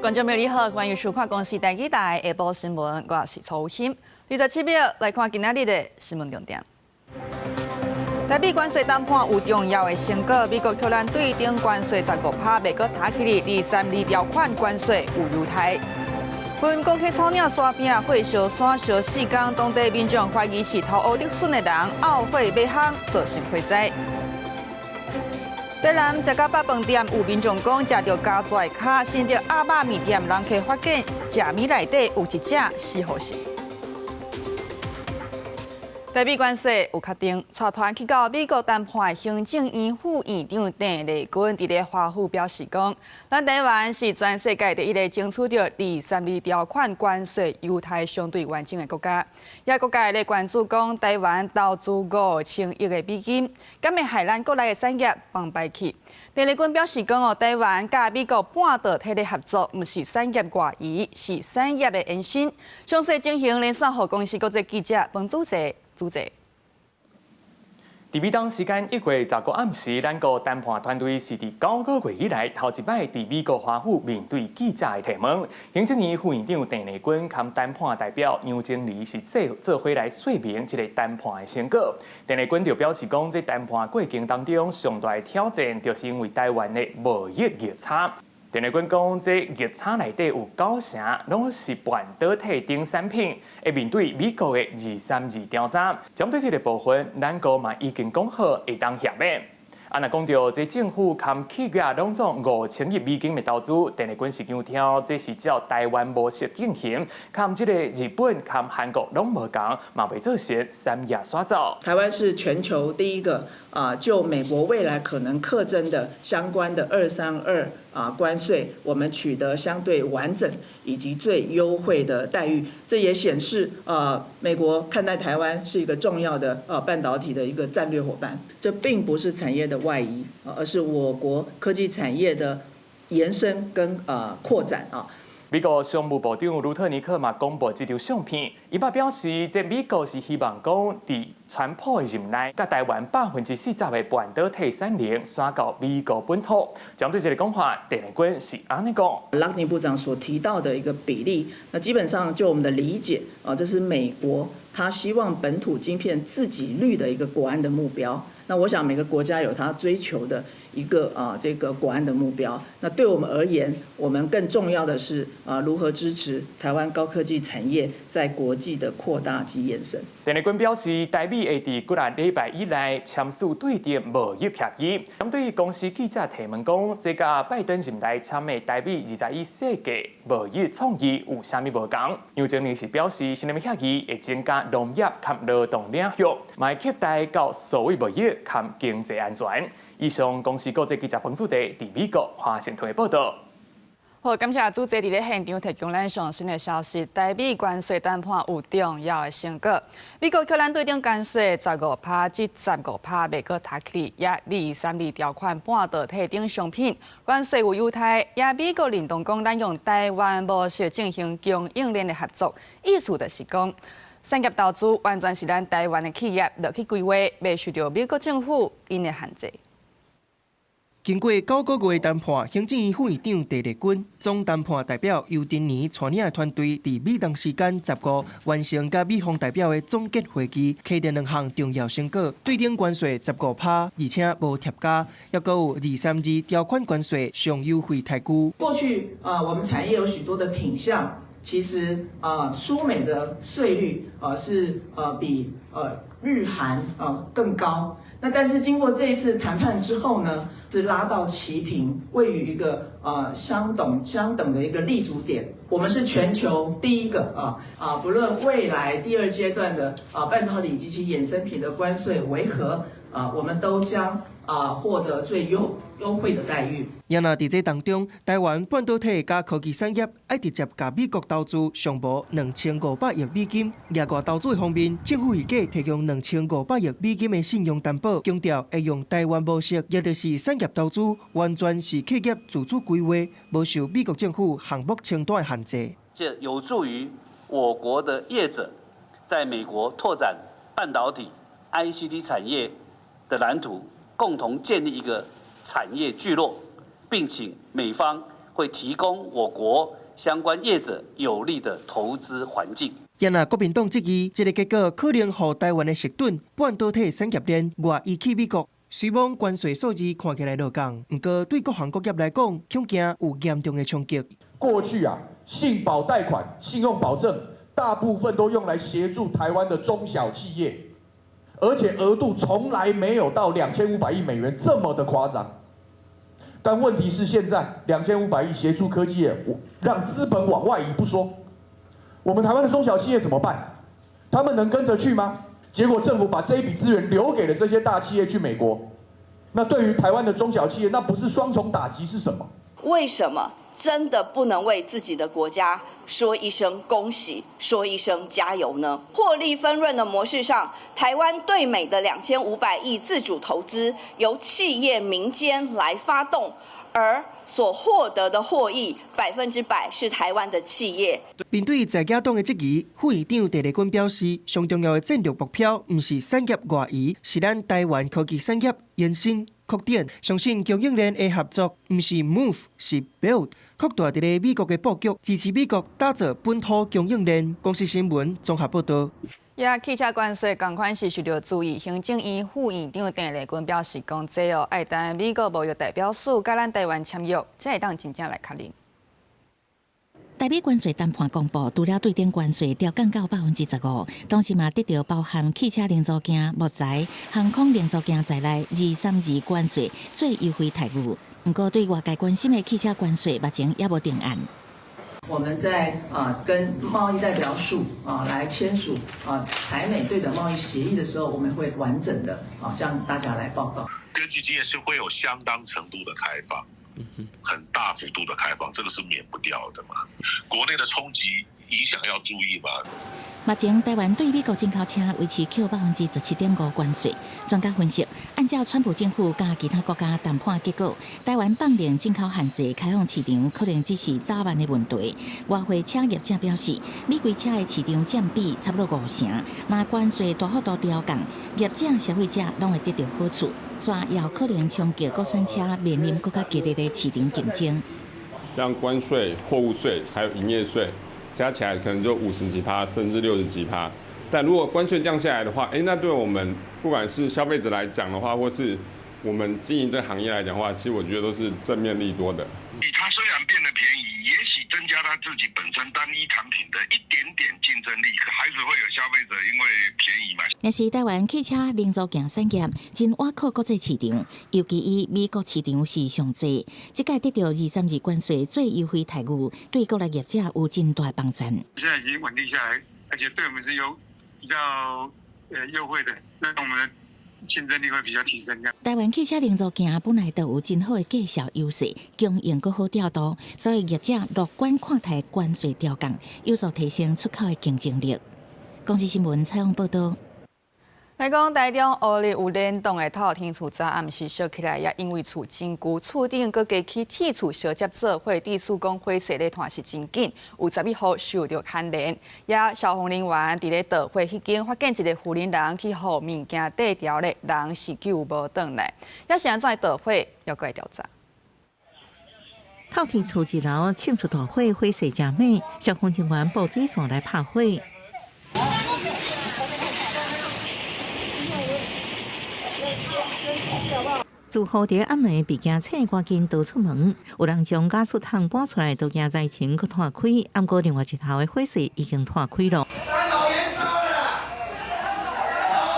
觀眾朋友你好，歡迎收看公視台語台下晡新聞，我是曹欣。27秒來看今仔日的新聞重點。台美關稅談判有重要的成果，美國予咱對等關稅15%，袂閣提起來232條款關稅有優待。雲高去草嶺山邊火燒山燒4工，當地民眾懷疑是頭烏竹筍的人漚火欲烘，造成火災。台南食到飽飯店有民眾講，食著加跩跤，新竹鴨肉麵店人客發現食物內底有一隻死予蟀。台美關稅有確定，帶團去到美國談判的行政院副院長鄭麗君佇咧華府表示講，咱台灣是全世界第一个爭取著232條款關稅優待相對完整的國家，也各界咧關注講，台灣投資5000億的美金，敢會害咱國內的產業崩敗去？鄭麗君表示講哦，台灣佮美國半導體的合作，毋是產業外移，是產業的延伸。詳細情形連線予公視國際記者彭祖澤。主持。佇美東時間1月15暗時，咱國談判團隊是佇9個月以來頭一擺佇美國華府面對記者的提問。行政院副院長鄭麗君佮談判代表楊貞儀是做做伙來說明這个談判的成果。鄭麗君就表示講，這談判過程當中上大的挑戰，就是因為台灣的貿易逆差。鄭麗君講，這逆差內底有九成攏是半導體等產品，會面對美國的232調查。針對這个部分，咱國嘛已經講好會當減免。啊，若講著這政府佮企業攏總5000億美金的投資，鄭麗君是強調，這是照台灣模式進行，佮這个日本、佮韓國攏無仝，嘛袂造成產業徙走。台灣是全球第一個啊，就美國未來可能課徵的相關的232啊關稅，我們取得相對完整以及最優惠的待遇。這也顯示美國看待台灣是一個重要的半導體的一個戰略夥伴。這並不是產業的外移，而是我國科技產業的延伸跟擴展啊。美國商務部長盧特尼克嘛公布這張相片，伊嘛表示，這美國是希望講，佇川普的任內，佮台灣40%的半導體產能徙到美國本土。針對這个講法，鄭麗君是按呢講。拉尼部長所提到的一個比例，那基本上就我們的理解啊，這是美國他希望本土晶片自給率的一個國安的目標。那我想每個國家有他追求的一個啊這個國安的目標。那對我們而言，我們更重要的是啊如何支持台灣高科技產業在國際的擴大及延伸。鄭麗君表示，台美會佇幾若禮拜以內簽署對等貿易協議。針對公視記者提問講，這佮拜登任內簽的台美21世紀貿易倡議有啥物無仝？楊貞儀是表示，新的協議會增加農業及勞動領域，嘛會擴大到數位貿易及經濟安全。以上公視國際記者彭祖德佇美國華盛頓的報道。好，感謝主持佇咧現場提供咱上新的消息。台美關稅談判有重要的成果，美國予咱對等關稅15%至15%，袂閣提起來，也232條款半導體等商品關稅有優待，也美國認同講咱用台灣模式進行供應鏈的合作，意思就是講，產業投資完全是咱台灣的企業落去規劃，袂受著美國政府𪜶的限制。經過9個月談判，行政院副院長鄭麗君、總談判代表游珍妮帶領的團隊，佇美東時間15完成佮美方代表的總結會議，取得兩項重要成果：對等關稅十五趴，而且無疊加，抑閣有232條款關稅上優惠待遇。過去啊，我們產業有許多的品項，其實啊，輸美的稅率啊是比日韓啊更高。那但是經過這一次談判之後呢，是拉到齊平，位於一個相等相等的一個立足點。我們是全球第一個不論未來第二階段的半導體及其衍生品的關稅為何啊，我們都將獲得最優惠的待遇。也若佇這當中，台灣半導體佮科技產業愛直接共美國投資上無2500億美金。額外投資方面，政府預計提供2500億美金的信用擔保，強調會用台灣模式，也就是產業投資完全是企業自主規劃，無受美國政府項目清單的限制。這有助於我國的業者在美國拓展半導體 ICT 產業的藍圖，共同建立一個產業聚落，並請美方會會提供我國相關業者有利的投資環境。也若國民黨質疑，這个結果可能予台灣的矽盾半導體產業鏈外移去美國。雖罔關稅數字看起來落降，毋過對各行各業來講，恐驚有嚴重的衝擊。過去啊，信保貸款、信用保證，大部分都用來協助台灣的中小企業，而且額度從來沒有到2500億美元這麼的誇張。但問題是，現在2500億協助科技業，讓資本往外移不說，我們台灣的中小企業怎麼辦？他們能跟着去嗎？結果政府把這一筆資源留給了這些大企業去美國，那對於台灣的中小企業，那不是雙重打擊是什麼？為什麼真的不能為自己的國家說一聲恭喜，說一聲加油呢？獲利分潤的模式上，台灣對美的2500億自主投資，由企業民間來發動，而所獲得的獲益100%是台灣的企業。面對在野黨的質疑，副院長鄭麗君表示，上重要的戰略目標毋是產業外移，是咱台灣科技產業延伸擴展。相信供應鏈的合作，毋是 move，是 build，擴大佇咧美國的布局，支持美國打造本土供應鏈。公視新聞綜合報導。也汽車關稅仝款是受著注意，行政院副院長鄭麗君表示，講這哦愛等美國貿易代表處佮咱台灣簽約，才會當真正來確認。台美關稅談判公布，除了對等關稅調降到15%，同時嘛得著包含汽車零組件、木材、航空零組件在內232關稅最優惠待遇。毋過對外界關心的汽車關稅，目前猶無定案。我們在跟貿易代表署來簽署台美對等貿易協議的時候，我們會完整的向大家來報告。根據經驗是會有相當程度的開放，很大幅度的開放，這個是免不掉的嘛。國內的衝擊影響要注意嘛。目前台灣對美國進口車維持扣17.5%關稅。專家分析，按照川普政府佮其他國家談判結果，台灣放免進口限制開放市場，可能只是早晚的問題。外匯車業者表示，美規車的市場佔比差不多5成，若關稅大幅度調降，業者、消費者攏會得著好處，煞也有可能衝擊國產車面臨閣較激烈的市場競爭。像關稅、貨物稅還有營業稅，加起來可能就50幾趴，甚至60幾趴。但如果關稅降下來的話，那對我們不管是消費者來講的話，或是我們經營這個行業來講的話，其實我覺得都是正面利多的。它雖然變得便宜，也許增加它自己本身單一產品的一點點競爭力，可還是會有消費者因為便宜買。若是台灣汽車零組件產業真倚靠國際市場，尤其以美國市場是上濟，這擺得著232關稅最優惠待遇，對國內業者有真大幫助。現在已經穩定下來，而且對我們是有比較優惠的，那我們的競爭力會比較提升。台灣汽車零組件本來就有真好的價效優勢，供應閣好調度，所以業者樂觀看待關稅調降，有助提升出口的競爭力。公視新聞採訪報導。來講，台中烏日有連棟的透天厝，昨暗時燒起來，也因為厝真舊，厝頂閣加起鐵厝相接做伙，地主講火勢咧湠是真緊，有11戶受著牽連。也消防人員佇咧導火彼間發現一个婦人人去予物件綴牢咧，人是救無轉來。也是按怎導火，猶閣來調查。透天厝一樓衝出大火，火勢誠猛，消防人員布水線來拍火。住戶佇暗暝被驚醒，趕緊逃出門。有人將瓦斯桶搬出來，都驚災情閣湠開。毋過另外一頭的火勢已經湠開了。三樓延燒了，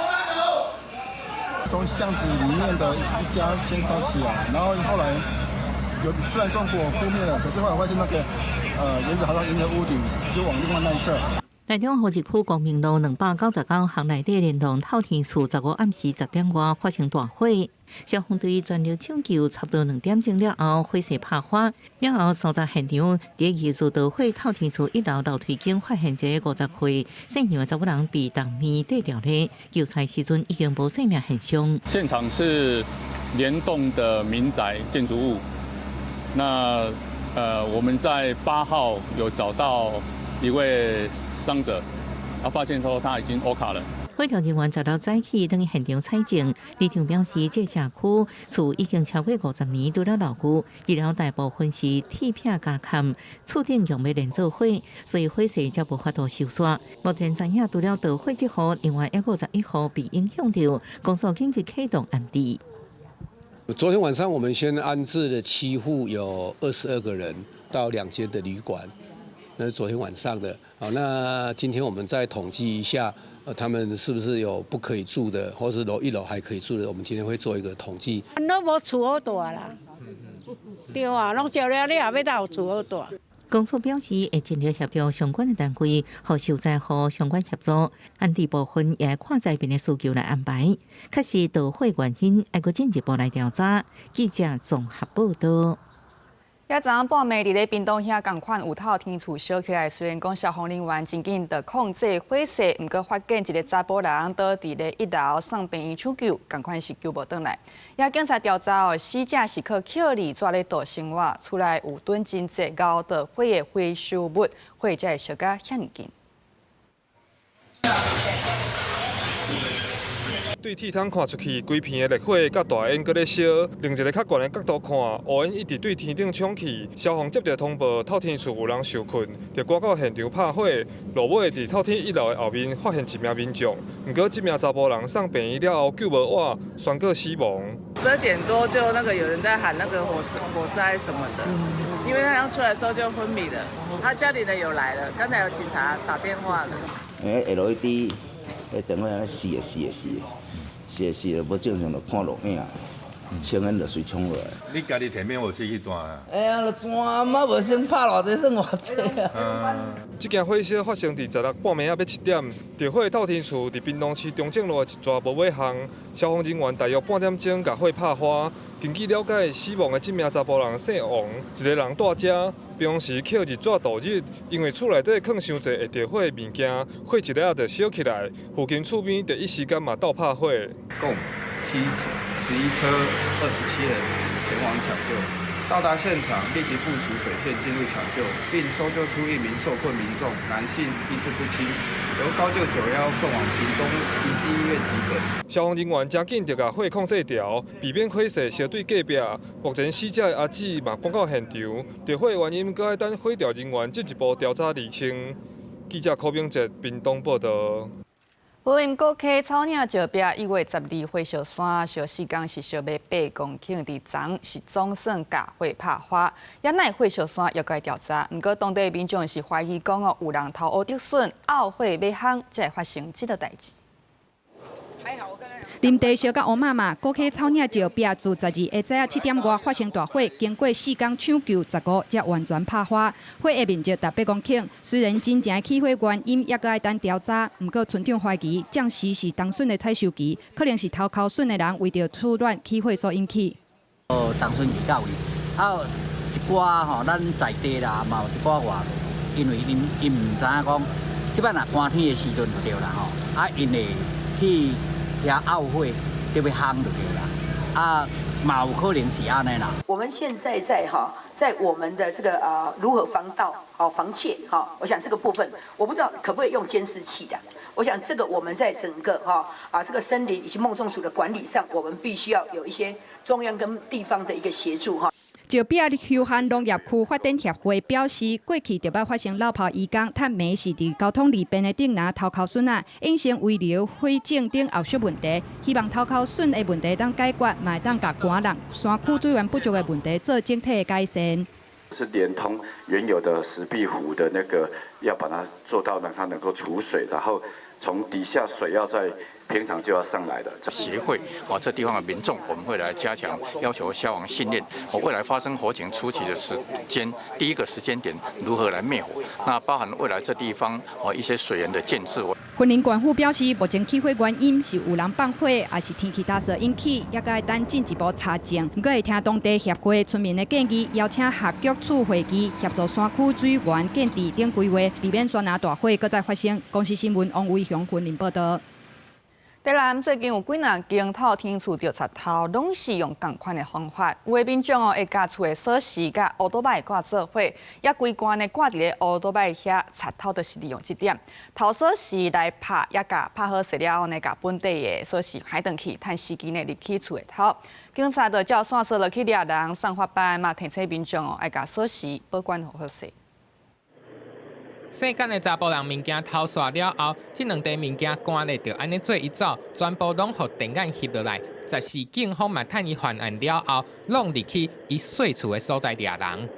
三樓。從巷子裡面的一家先燒起來，然後後來有雖然說火撲滅了，可是後來發現那個沿着好像沿着屋頂就往另外那一側。台中雨日區光明路299巷內底連棟透天厝，15暗時10點外發生大火，消防隊全力搶救，差不多2點鐘了後，火勢拍發。了後，所在現場佇藝術導火透天厝一樓樓梯間發現一個50歲姓楊的查某人被重物綴牢咧，救出來時陣已經無生命現象。現場是連棟的民宅建築物，那我們在8號有找到一位傷者，他發現說他已經 O 卡了。火調人員十六早起轉去現場採證，里長表示，這個社區厝已經超過50年，除了老舊，二樓大部分是鐵片加崁，厝頂用欲連做火，所以火勢才無法度收煞。目前知影除了著火這戶，另外猶閣11戶被影響著，公所緊急啟動安置。昨天晚上我們先安置了7戶，有22個人到兩間的旅館，那是昨天晚上的。好，那今天我們再統計一下，他們是不是有不可以住的，或是樓一樓還可以住的？我們今天會做一個統計。攏無厝好蹛啦，對啊，攏燒了，你也欲佗有厝好蹛。公所表示會盡力協調相關的單位和受災戶相關協助，安置部分也看災民的需求來安排。確實著火原因，猶閣進一步來調查。記者綜合報道。也昨昏半暝佇咧屏東遐仝款有透天厝燒起來，雖然講消防人員真緊著控制火勢，毋過發現一个查埔人倒佇咧一樓送病院搶救，仝款是救無轉來。也警察調查哦，死者是靠捡字紙咧度生活，厝內有囤真濟𠢕著火的回收物，火才會燒甲遐爾緊。對鐵窗看出去，規片的烈火佮大煙閣咧燒。另一个較懸的角度看，烏煙一直對天頂衝去。消防接著通報，透天厝有人受困，就趕到現場拍火。落尾佇透天一樓的後面發現一名民眾，毋過這名查埔人送病院了後救無活，宣告死亡。12點多就那個有人在喊那個火災什麼的，因為他剛出來的時候就昏迷了。他家裡的有來了，剛才有警察打電話了。LED 彼電話死的死的死的。是是，無正常就看錄影，青煙就隨衝落來。你家己提滅火器去鑽啊？哎呀，就鑽嘛，無先拍偌濟算偌濟啊。這件火燒發生佇16半暝仔欲7點，著火透天厝佇屏東市中正路的一逝無尾巷，消防人員大約半點鐘共火拍花。根據了解，死亡的這名查埔人姓王，一个人蹛遮，平常時抾日紙度日，因為厝內底囥傷濟會著火的物件，火一下就燒起來，附近厝邊第一時間嘛鬥拍火。共711車27人前往搶救，到達現場立即部署水線進入搶救，並搜救出一名受困民眾，男性，意識不清，由高救91送往屏東醫濟醫院急診。消防人員誠緊就共火控制牢，避免火勢燒對隔壁。目前死者的阿姊嘛趕到現場，著火原因閣愛等火調人員進一步調查釐清。記者柯明哲屏東報道。雲林高溪草嶺石壁1月12火燒山，燒4工是燒欲8公頃，佇昨是總算共火拍花。也奈火燒山猶閣調查，毋過當地民眾是懷疑講哦，有人偷烏竹筍，漚火欲烘，才會發生這个代誌。林地燒甲烏麻麻，高溪草嶺石壁自12下早7點外發生大火，經過4工搶救，15才完全拍花。火的面積達8公頃，雖然真正起火原因猶閣愛等調查，毋過村長懷疑，這時是冬筍的採收期，可能是偷摳筍的人為著取暖起火所引起。哦，冬筍是到位，啊，一寡吼，咱在地啦，嘛有一寡外，因為𪜶𪜶毋知影講，這擺若寒天的時陣就對啦吼，啊，𪜶會去遐漚火，就欲烘就對啦，啊，嘛有可能是按呢啦。我們現在在哈，在我們的這個如何防盜、好防竊哈，我想這個部分，我不知道可不可以用監視器的。我想這個我們在整個哈啊這個森林以及孟仲署的管理上，我們必須要有一些中央跟地方的一個協助哈。石壁休閒農業區發展協會表示，過去著捌發生老炮移工趁暝時佇交通利便的頂林偷摳筍仔，衍生遺留火種等後續問題。希望偷摳筍的問題當解決，嘛會當共寒人山區水源不足的問題做整體的改善。是連通原有的石壁湖的那個，要把它做到讓它能夠儲水，然後從底下水要在平常就要上來的。協會啊，這地方的民眾，我們會來加強要求消防訓練。我未來發生火情初期的時間，第一個時間點如何來滅火？那包含未來這地方哦一些水源的建置。雲林縣府表示，目前起火原因是有人放火，抑是天氣乾燥引起，猶閣愛等進一步查證。毋過會聽當地協會村民的建議，邀請學局處會議協助山區水源建置等規劃，避免山林大火閣再發生。公視新聞王偉雄雲林報道。台南最近有幾若間透天厝著賊偷，攏是用仝款的方法。有的民眾哦，會共厝的鎖匙佮烏多擺掛做伙，也規罐呢掛佇咧烏多擺遐，賊偷就是利用這點，偷鎖匙來拍，也共拍好勢了後呢，共本底的鎖匙還轉去，趁時機呢入去厝內偷。警察就照線索落去掠人，送法辦嘛，提醒民眾哦，愛共鎖匙保管好好勢。細間的查埔人物件偷紲了後，這兩袋物件關咧，就按呢做一走，全部攏予電眼翕落來。十四警方嘛趁伊犯案了後，攏入去伊稅厝的所在掠人。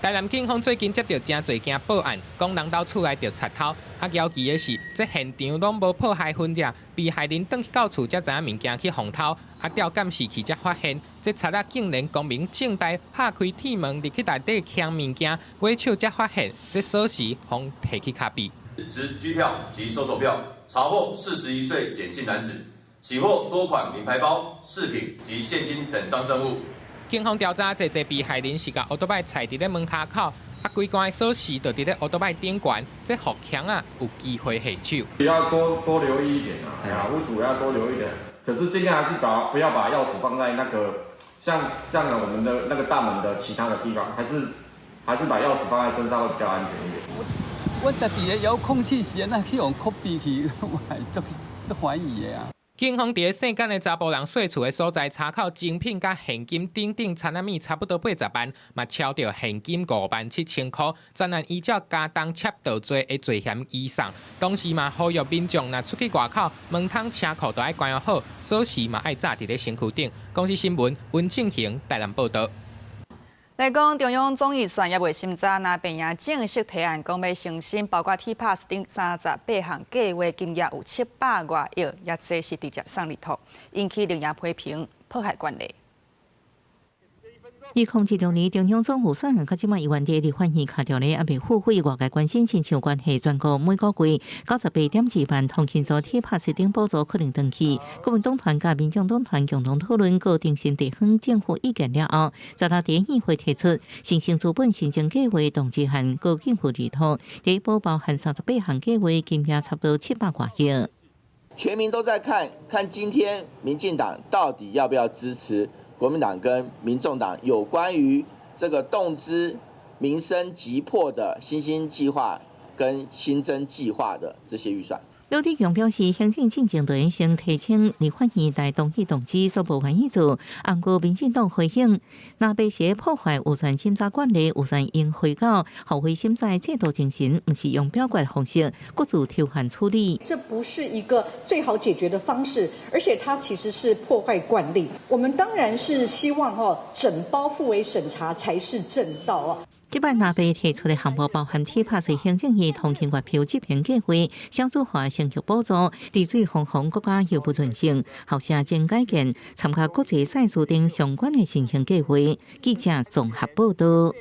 台南警方最近接著誠濟件報案，講人兜厝內著賊偷。啊，枵奇的是，這現場攏無破壞痕跡，被害人轉去到厝才知影物件去予偷。啊，調監視器才發現，這賊仔竟然光明正大拍開鐵門入去內底搶物件，尾手才發現這鎖匙予提去跤邊。持拘票及搜索票，查獲41歲簡姓男子，起獲多款名牌包、飾品及現金等贓證物。警方調查，這濟被害人是共烏多擺踩佇咧門跤口，啊，規罐的鎖匙就佇咧烏多擺頂懸，這予賊仔有機會下手。要多多留意一點啊，哎呀，屋主要多留意一點。可是盡量還是把不要把鑰匙放在那個像我們的那個大門的其他的地方，還是把鑰匙放在身上會比較安全一點。我家己的遙控器是按怎去予 copy 去，我還足足懷疑的啊。警方佇咧姓簡的查埔人稅厝的所在查扣精品佮現金等等田仔物，差不多80萬，嘛抄著現金5萬7千箍。專案依照加重竊盜罪的罪嫌移送。同時嘛呼籲民眾若出去外口，門窗車庫都愛關好，鎖匙嘛愛紮佇咧身軀頂。公視新聞溫正行台南報導。來講中央總預算猶未審查，若病院正式提案講欲成新，包括 T-Pass 等38項計劃，金額有700外億，也這是直接送入托，引起綠營批評破壞慣例。2016年中央總預算案，到這馬猶原佇立法院卡著咧，猶未付會，外界關心親像關係全國每個月98.2萬通勤族 T-Pass 等補助可能斷去。國民黨團佮民眾黨團共同討論，閣定性地方政府意見了後，16佇議會提出新興資本新增計劃動這項高給付入托，第一波包含38項計劃，金額差不多700外億。全民都在看看今天民進黨到底要不要支持國民黨跟民眾黨有關於這個動資民生急迫的新興計劃跟新增計劃的這些預算。劉志強表示，行政進前就先提請立法院來同意動資，煞無願意做。毋過民進黨回應，若欲是破壞預算審查慣例，預算應回到合規審查制度精神，毋是用表決方式，各自抽案處理。這不是一個最好解決的方式，而且它其實是破壞慣例。我們當然是希望哦，整包付委審查才是正道啊。這擺藍白提出的項目包含 T-Pass 行政院通勤月票執行計劃、少子化生育補助、治水防洪國家優步認證、校舍增改建、參加國際賽事等相關的新興計劃。記者綜合報導。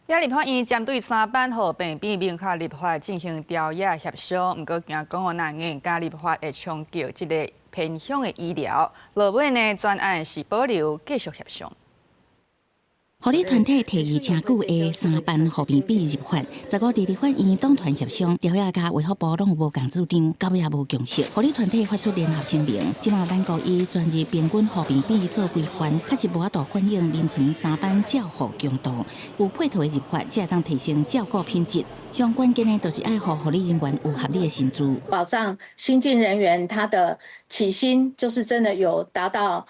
也立法院針對三班予病變明確立法進行調研協商，毋過驚講哦，若硬加立法會衝擊這个偏鄉的醫療。落尾呢，專案是保留繼續協商。護理團體提議誠久的三班護病比入法，15佇立法院黨團協商，朝野佮衛福部攏無仝主張，到尾也無共識。護理團體發出聯合聲明，這馬咱國醫專入平均護病比做規範，確實無法度反映臨床三班照護強度。有配套的入法，才會當提升照顧品質。上關鍵的，就是愛予護理人員有合理的薪資，保障新進人員他的起薪，就是真的有達到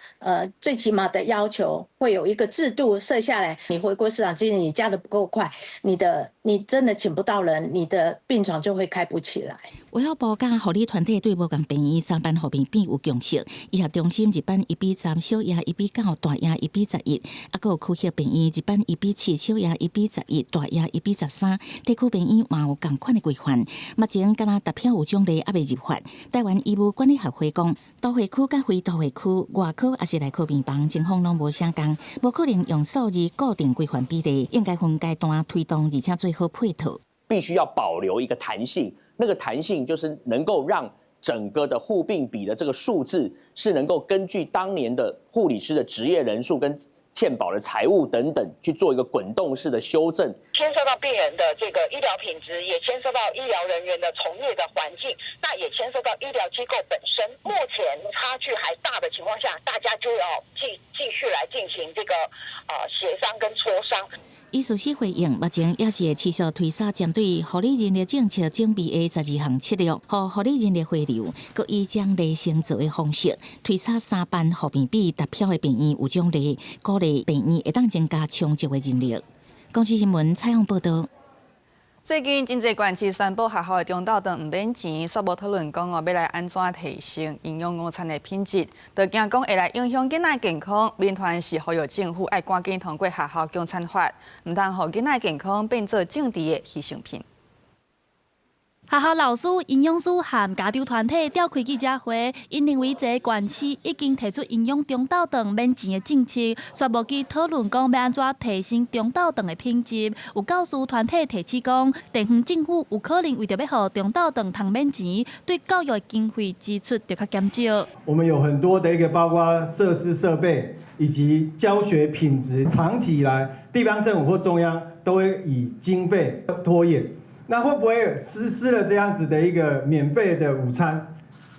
最起碼的要求，會有一個制度設下來。你回歸市場經濟，你加得不夠快，你真的請不到人，你的病床就會開不起來。衛福部佮護理團體對無仝病院三班護病比有共識，醫學中心一班1比10，小葉1比9，大葉1比11，啊，閣有區域病院一班1比7，小葉1比11，大葉1比13，地區病院嘛有仝款的規範。目前敢若達標有獎勵，猶未入法。台灣醫務管理學會講，都會區佮非都會區外科抑是內科病房情況攏無相仝，無可能用數字固定規範比例，應該分階段推動，而且做好配套。必須要保留一個彈性，那個彈性就是能夠讓整個的護病比的這個數字是能夠根據當年的護理師的執業人數跟健保的财务等等去做一个滚动式的修正。牵涉到病人的這個醫療品質，也牽涉到醫療人員的從業的環境，那也牽涉到醫療機構本身。目前差距還大的情況下，大家就要繼續來進行這個協商跟磋商。伊事實回應，目前也是會持續推捒針對護理人力政策準備的12項策略，予護理人力回流，閣以獎勵升做的方式，推捒3班予病比達標的病院有獎勵，鼓勵病院會當增加充足的人力。公視新聞採訪報導。最近真濟縣市宣布學校的中晝頓毋免錢，煞無討論講哦，欲來按怎提升營養午餐的品質，就驚講會來影響囡仔健康。民團是呼籲政府愛趕緊通過學校供餐法，毋通予囡仔健康變做政治的犧牲品。學校老師、營養師和家長團體召開記者會，𪜶認為這個縣市已經提出營養中晝頓免錢的政策，卻無去討論講欲按怎提升中晝頓的品質。有教師團體提醒講，地方政府有可能為著欲予中晝頓通免錢，對教育的經費支出就較減少。我們有很多的一個包括設施設備以及教學品質，長期以來地方政府或中央都會以經費拖延。那會不會實施了這樣子的一個免費的午餐？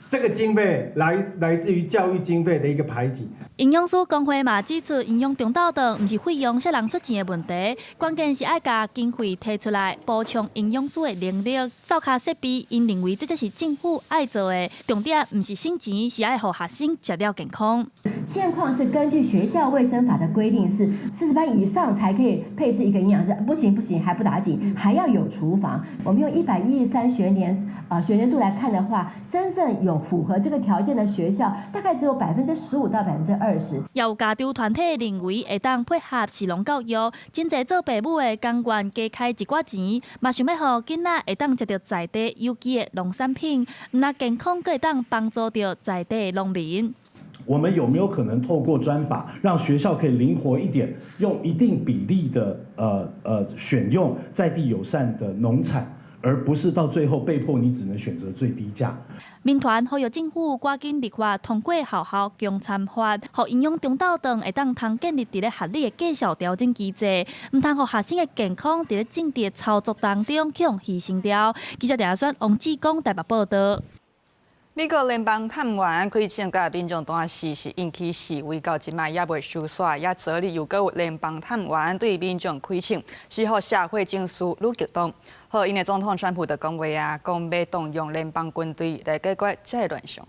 這個經費來自於教育經費的一個排擠。營養師公會嘛指出，營養中晝頓毋是費用啥人出錢的問題，關鍵是愛共經費提出來補充營養師的能力、灶跤設備。𪜶認為這才是政府愛做的，重點毋是省錢，是愛予學生食了健康。現況是根據學校衛生法的規定，是40班以上才可以配置一個營養師。不行不行，還不打緊，還要有廚房。我們用113學年啊學年度來看的話，真正有符合這個條件的學校，大概只有15%到20%。有家長團體認為，會當配合食農教育，真濟做爸母的甘願加開一寡錢，嘛想欲予囡仔會當食著在地有機的農產品，毋但健康，閣會當幫助著在地的農民。我們有沒有可能透過專法，讓學校可以靈活一點，用一定比例的選用在地友善的農產，而不是到最後被迫你只能選擇最低價。民團呼籲政府趕緊立法通過學校供餐法，予營養中晝頓會當通建立佇咧合理的價數調整機制，毋通予學生的健康佇咧政治操作當中去予犧牲掉。記者鄭選王志剛台北報導。美國聯邦探員開槍共民眾彈死，是引起示威到這擺猶未收煞，也昨日又閣有聯邦探員對民眾開槍，是予社會情緒愈激動。好，𪜶的總統川普就講話啊，講欲動用聯邦軍隊來解決這個亂象。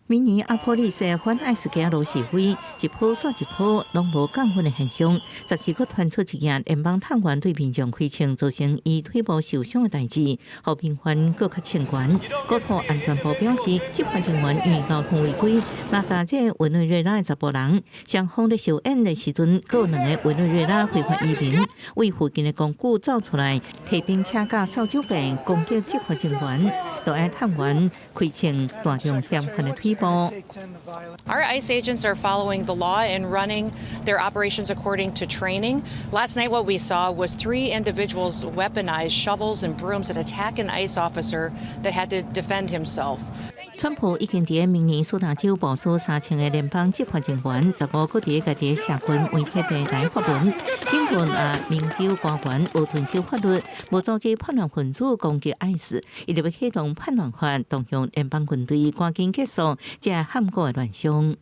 明年阿波利斯反 ICE 街路示威，一波煞一波，攏無降溫的現象。十四閣傳出一件聯邦探員對民眾開槍，造成伊腿部受傷的代誌，予民怨閣較衝懸。國土安全部表示，執法人員因為交通違規，攔查這個委內瑞拉的查埔人，雙方咧相演的時陣，閣有兩个委內瑞拉非法移民為附近的公寓走出來，提冰車佮掃帚柄攻擊執法人員，就愛探員開槍彈中嫌犯的腿部。 Our ICE agents are following the law and running their operations according to training. Last night, what we saw was three individuals weaponize shovels and brooms and attack an ICE officer that had to defend himself. 川普已經佇明尼蘇達州部署3000个聯邦執法人員，15閣佇家己社群媒體平台發文，警告啊，明州官員無遵守法律，無阻止叛亂分子攻擊 ICE，伊就欲啟動叛亂法，動用聯邦軍隊趕緊結束這罕見的亂象。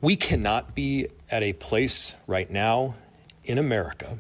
We cannot be at a place right now in America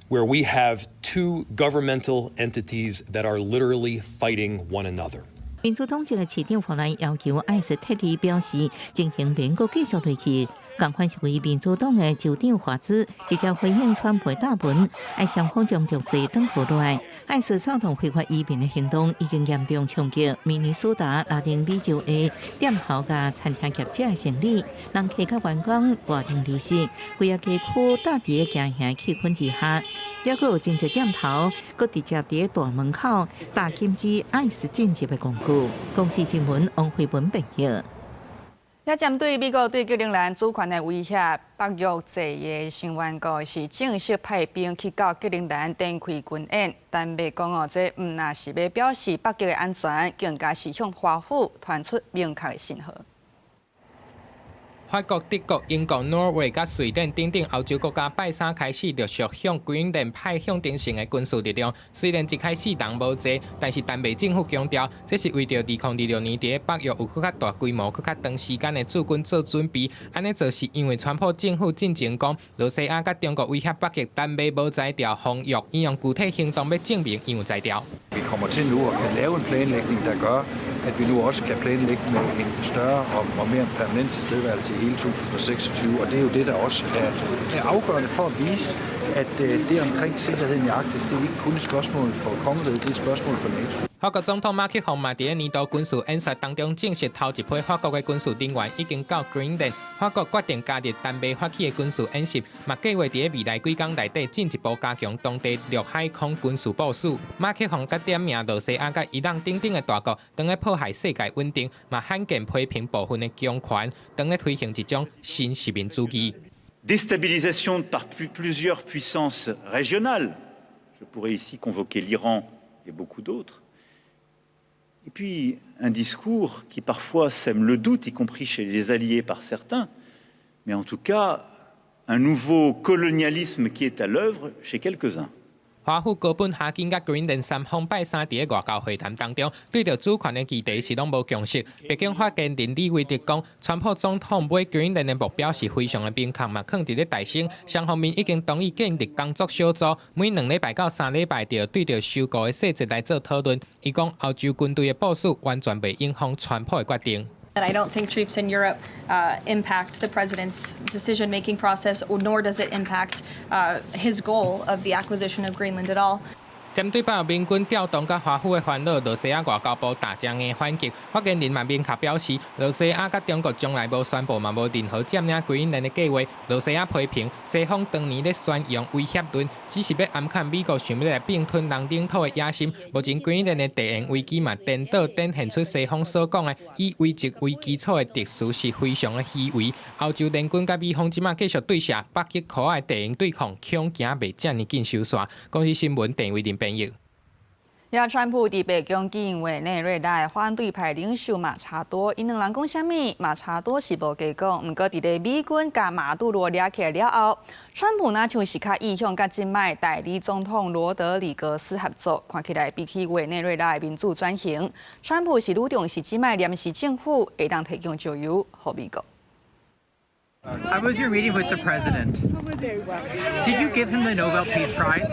where we have two governmental entities that are literally fighting one another. 民主黨籍的市長弗蘭要求 ICE 撤離，表示情形免閣繼續落去。仝款是為民主黨的州長華茲直接回應川普答文，愛雙方將局勢轉和落來。ICE 掃蕩非法移民的行動已經嚴重衝擊明尼蘇達、拉丁美洲的店頭佮餐廳業者的生理，人客佮員工大量流失，規个街區搭佇個驚嚇氣氛之下，猶閣有真濟店頭閣直接佇大門口打禁止 ICE 進入的廣告。公視新聞王慧文編譯。也針對美國對格陵蘭主權的威脅，北約坐的成員國是正式派兵去到格陵蘭展開軍演，丹麥講哦，這毋但是欲表示北極的安全，更加是向華府傳出明確的信號。法國、德國、英國、挪威佮瑞典等等歐洲國家，拜三開始陸續向格陵蘭派象徵性的軍事力量。雖然一開始人無濟，但是丹麥政府強調，這是為著2026年佇北約有閣較大規模、閣較長時間的駐軍做準備。按呢做是因為川普政府進前講，羅西亞佮中國威脅北極，丹麥無才調防禦，伊用具體行動欲證明伊有才調。 Vi kommer til nu at kan lave en planlægning, der gør, at vi nu også kan planlægge med en større og mere permanent tilstedeværelse i hele 2026. Og det er jo det, der også er afgørende for at vise, at det omkring sikkerheden i Arktis, det er ikke kun et spørgsmål for kongeriget, det er et spørgsmål for NATO. 法國總統馬克宏嘛，佇咧年度軍事演說當中證實，頭一批法國的軍事人員已經到格陵蘭。法國決定加入丹麥發起的軍事演習，嘛計劃佇咧未來幾工內底進一步加強當地陸海空軍事部署。馬克宏閣點名羅西亞佮伊朗等等的大國，當咧破壞世界穩定，嘛罕見批評部分的強權，當咧推行一種新殖民主義。 Déstabilisation par plusieurs puissances régionales. Je pourrais ici convoquer l'Iran et beaucoup d'autres. Et puis un discours qui parfois sème le doute, y compris chez les alliés par certains, mais en tout cas un nouveau colonialisme qui est à l'œuvre chez quelques-uns. 華府、哥本哈根佮格陵蘭三方拜三佇咧外交會談當中，對著主權的議題是攏無共識。白宮發言人李維特講，川普總統買格陵蘭的目標是非常的明確嘛，囥佇咧大省，雙方面已經同意建立工作小組，每2禮拜到3禮拜就對著收購的細節來做討論。伊講，歐洲軍隊的部署完全袂影響川普的決定。 I don't think troops in Europe impact the president's decision-making process, nor does it impact his goal of the acquisition of Greenland at all. 針對北約盟軍調動佮華府的煩惱，羅西亞外交部大聲的反擊。發言人嘛明確表示，羅西亞佮中國從來無宣布嘛無任何佔領格陵蘭的計劃。羅西亞批評西方當年咧宣揚威脅論，只是欲暗崁美國想欲來併吞人領土的野心。目前格陵蘭的地緣危機嘛顛倒展現出西方所講的以規則為基礎的秩序是非常的虛偽。歐洲聯軍佮美方這馬繼續對射北極箍仔的地緣對抗，恐驚袂遮爾緊收煞。公視新聞鄭偉林編譯。也川普佇白宮見委內瑞拉反對派領袖馬查多，𪜶兩人講啥物？馬查多是無加講，毋過佇咧美軍共馬杜羅掠起來了後，川普若像是較意向佮這擺代理總統羅德里格斯合作，看起來比起委內瑞拉的民主轉型，川普是愈重視這擺臨時政府會當提供石油予美國。 How was your meeting with the president? Did you give him the Nobel Peace Prize?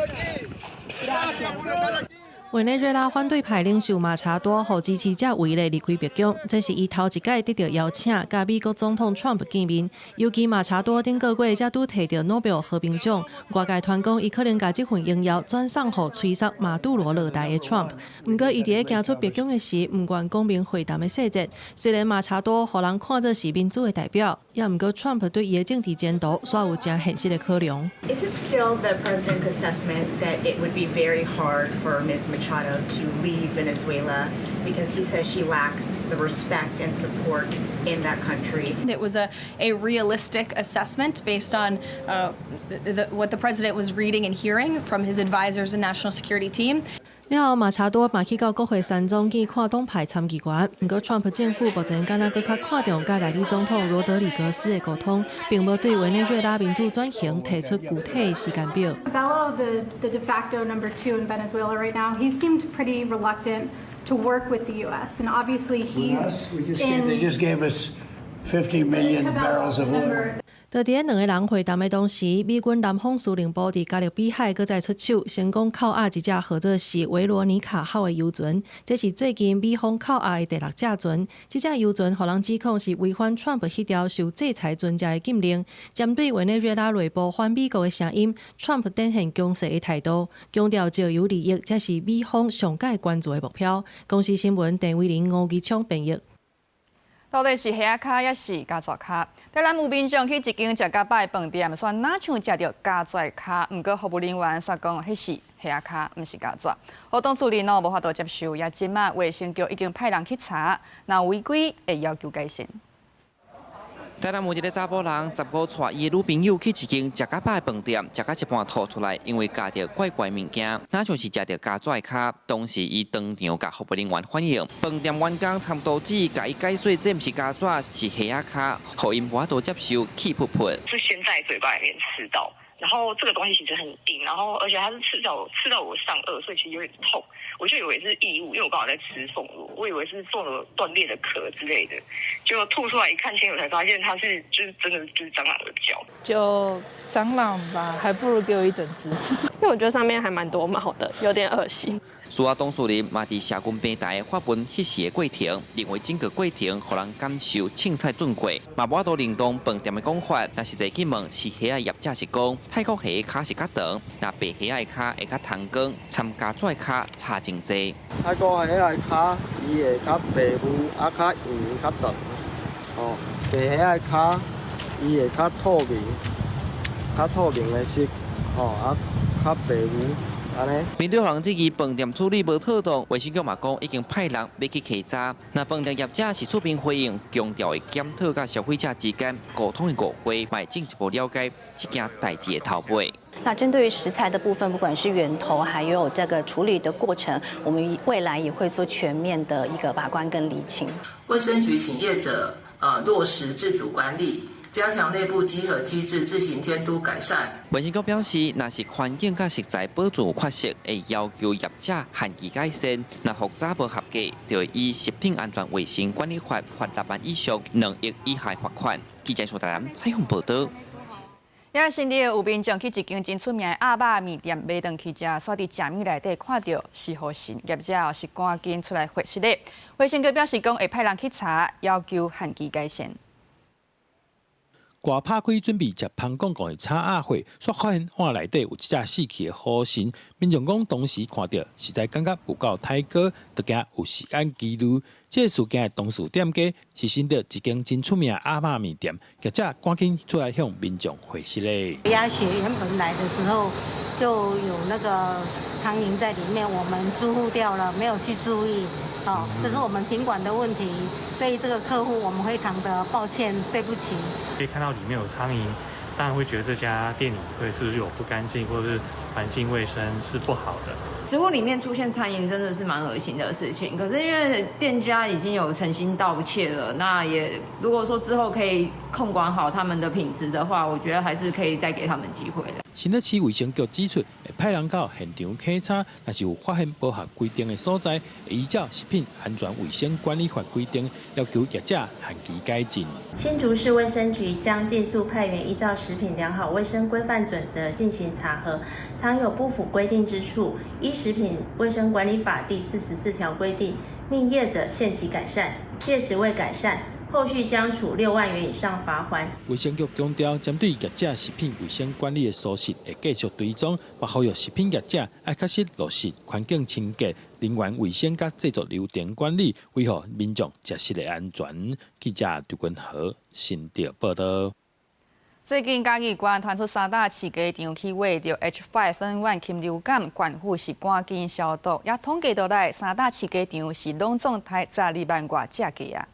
委內瑞拉反對派領袖馬查多予支持者圍咧離開白宮，這是伊頭一擺得到邀請，佮美國總統川普見面。尤其馬查多頂個月才拄提著諾貝爾和平獎，外界傳講伊可能共這份榮耀轉送予催殺馬杜羅落台的川普。毋過伊佇咧行出白宮的時，毋願講明會談的細節。雖然馬查多予人看做是民主的代表，也毋過川普對伊的政治前途煞有誠現實的考量。 Is it still the president's assessment that it would be very hard for Ms. Machado to leave Venezuela because he says she lacks the respect and support in that country? It was a realistic assessment based on what the president was reading and hearing from his advisors and national security team. 了後，馬查多嘛去到國會山莊見跨黨派參議員。毋過，川普政府目前敢若閣較看重佮代理總統羅德里格斯的溝通，並無對委內瑞拉民主轉型提出具體的時間表。 Cabello, the de facto number two in Venezuela right now, he seemed pretty reluctant to work with the U.S. And obviously he's in. They just gave us 50 million barrels of oil. 就佇咧兩个人會談的同時，美軍南方司令部佇加勒比海閣再出手，成功扣押一隻號做是維羅妮卡號的油船。這是最近美方扣押的第六隻船。這隻油船予人指控是違反川普彼條受制裁船隻的禁令。針對委內瑞拉內部反美國的聲音，川普展現強勢的態度，強調石油利益才是美方上蓋關注的目標。公視新聞鄭偉玲、吳吉聰編譯。到底是蝦仔跤抑是膠紙跤？台南有民眾去一間食較飽的飯店，煞若像食著膠紙跤，毋過服務人員煞講彼是蝦仔跤，毋是膠紙。予當事人哦無法度接受，也這馬衛生局已經派人去查，若有違規會要求改善。台南有一个查埔人，15帶伊的女朋友去一間食較飽的飯店，食到一半吐出來，因為咬著怪怪物件，若像是食著膠紙的跤。當時伊當場共服務人員反映，飯店員工參刀子共伊解說，這毋是膠紙，是蝦仔跤，予𪜶無法度接受，氣噗噗。是先在嘴巴裡面吃到，然後這個東西其實很硬，然後而且它是刺到我上顎，所以其實有點痛。我就以為是異物，因為我剛好在吃鳳螺，我以為是鳳螺斷裂的殼之類的，結果吐出來一看清楚，才發現它是就是真的就是蟑螂的腳。就蟑螂吧，還不如給我一整隻。因為我覺得上面還蠻多毛的，有點噁心。事後當事人嘛佇社群平台發文彼時的過程，認為整個過程予人感受凊彩準過，嘛無法度認同飯店的講法。但實際去問飼蝦仔業者是講，泰國蝦跤是較長，若白蝦仔的跤會較通光，摻膠紙的跤差真濟。泰國蝦仔的跤，伊會較白膚，啊較圓較長。哦，白蝦仔的跤，伊會較透明，較透明的色，吼啊較白膚。面對予人質疑飯店處理無妥當，衛生局嘛講已經派人欲去稽查。若飯店業者是出面回應，強調會檢討佮消費者之間溝通的誤會，嘛會進一步了解這件代誌的頭尾。那針對於食材的部分，不管是源頭還有這個處理的過程，我們未來也會做全面的一個把關跟釐清。衛生局請業者落實自主管理。加強內部稽核機制，自行監督改善。衛生局表示，若是環境佮食材保存有缺失，會要求業者限期改善；若復查無合格，就會依食品安全衛生管理法罰6萬以上2億以下罰款。記者蘇達南採訪報道。也新竹有民眾去一間真出名的鴨肉麵店買頓去食，煞佇食物內底看著石虎神，業者是趕緊出來回釋的。衛生局表示講會派人去查，要求限期改善。蓋拍開準備食芳公公的炒鴨血，煞發現碗內底有一隻死去的虎神。民眾講當時看著，實在感覺有夠刣哥，就驚有食安疑慮。這個事件的當事店家是新竹一間真出名的鴨肉麵店，業者趕緊出來向民眾回釋咧。鴨血原本來的時候就有那個蒼蠅在裡面，我們疏忽掉了，沒有去注意。哦，這是我們品管的問題，對這個客戶我們非常的抱歉，對不起。可以看到裡面有蒼蠅，當然會覺得這家店裡會是不是有不乾淨，或者是環境衛生是不好的。食物裡面出現蒼蠅真的是蠻噁心的事情，可是因為店家已經有誠心道歉了，那也如果說之後可以控管好他們的品質的話，我覺得還是可以再給他們機會的。新竹市衛生局指出，會派人到現場檢查，若是有發現無合規定的所在，會依照食品安全衛生管理法規定，要求業者限期改進。新竹市衛生局將盡速派員依照食品良好衛生規範準則進行查核，倘有不符規定之處，依食品衛生管理法第44條規定，命業者限期改善，屆時未改善，後續將處6萬元以上罰鍰。衛生局強調，針對業者食品衛生管理的疏失，會繼續追蹤，嘛呼籲食品業者愛確實落實環境清潔、人員衛生佮製作流程管理，維護民眾食食的安全。記者張君和新竹報道。最近嘉義縣傳出三大飼雞場去餵著 H5N1 禽流感，縣府是趕緊消毒，也統計落來，三大飼雞場是攏總刣12萬外隻雞仔。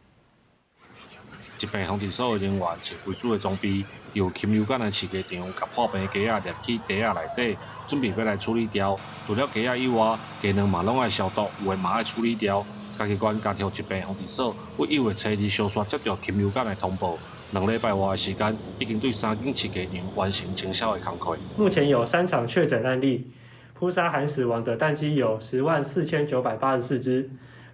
疾病防治所的人員穿規組的裝備，佇有禽流感的飼雞場，共破病雞仔掠去袋仔內底，準備欲來處理掉。除了雞仔以外，雞卵嘛攏愛消毒，有的嘛愛處理掉。嘉義縣加上疾病防治所，於1月初2相紲接著禽流感的通報，2禮拜外的時間，已經對三間飼雞場完成清掃的工課。目前有3場確診案例，撲殺含死亡的蛋雞有104,984隻，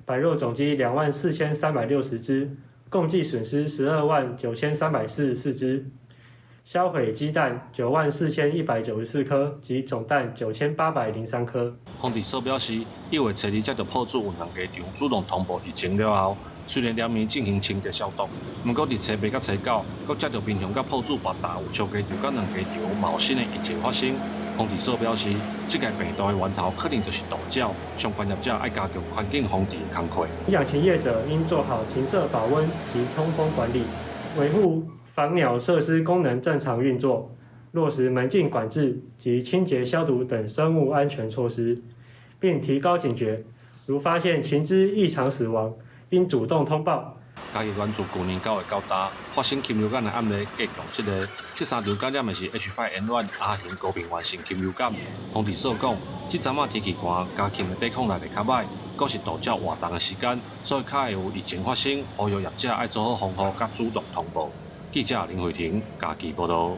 白肉種雞24,360隻。共計損失129,344隻，銷毀雞蛋94,194顆及種蛋9,803顆。防治所表示，1月初2接著鋪主有兩雞場主動通報疫情了後，雖然連暝進行清潔消毒，毋過佇初八佮初九，閣接著民雄佮鋪主別大有小雞場佮兩雞場嘛有新的疫情發生。防治所表示，這個病毒的源頭可能就是毒鳥，相關業者愛加強環境防治的工課。養禽業者應做好禽舍保溫及通風管理，維護防鳥設施功能正常運作，落實門禁管制及清潔消毒等生物安全措施，並提高警覺，如發現禽隻異常死亡，應主動通報。嘉義縣自舊年9月到今，發生禽流感的案例計共7个，這3場感染的是 H5N1 亞型高病原性禽流感。防治所講，這陣仔天氣寒，家禽的抵抗力會較䆀，閣是渡鳥活動的時間，所以較會有疫情發生。呼籲業者愛做好防護，佮主動通報。記者林慧婷嘉義報導。